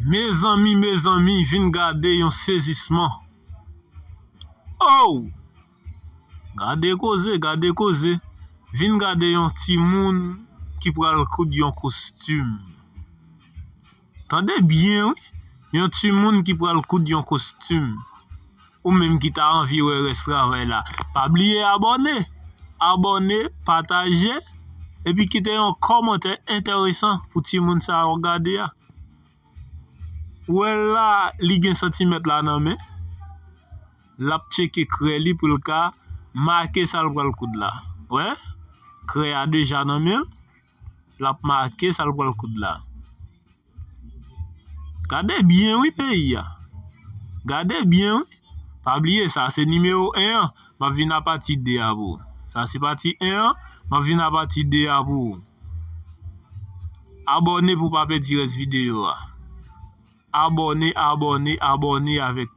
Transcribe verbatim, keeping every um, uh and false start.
Mezanmi, mezanmi, vin gade yon sezisman. Oh! Gade koze, gade koze. Vin gade yon timoun ki pral koud yon kostim. Tande byen, wi. Yon timoun ki pral koud yon kostim. Ou menm ki ta anvi wè rès travay la, pa bliye abòne. Abòne, pataje, epi kite yon kòmantè enteresan pou timoun sa yo gade a. Ou wè la, li gen santimèt la nan men. L ap tcheke krè li pou l ka make sa l pral koud la. Wè, krè a deja nan men l. L ap make sa l pral koud la. Gade byen wi peyi a. Gade byen wi. Pa bliye sa se nimewo en an. M ap vin a pati de a pou ou. Sa se pati en an. M ap vin a pati de a pou ou. Abòne pou w pa pèdi rès videyo a. Abòne, abòne, abòne avèk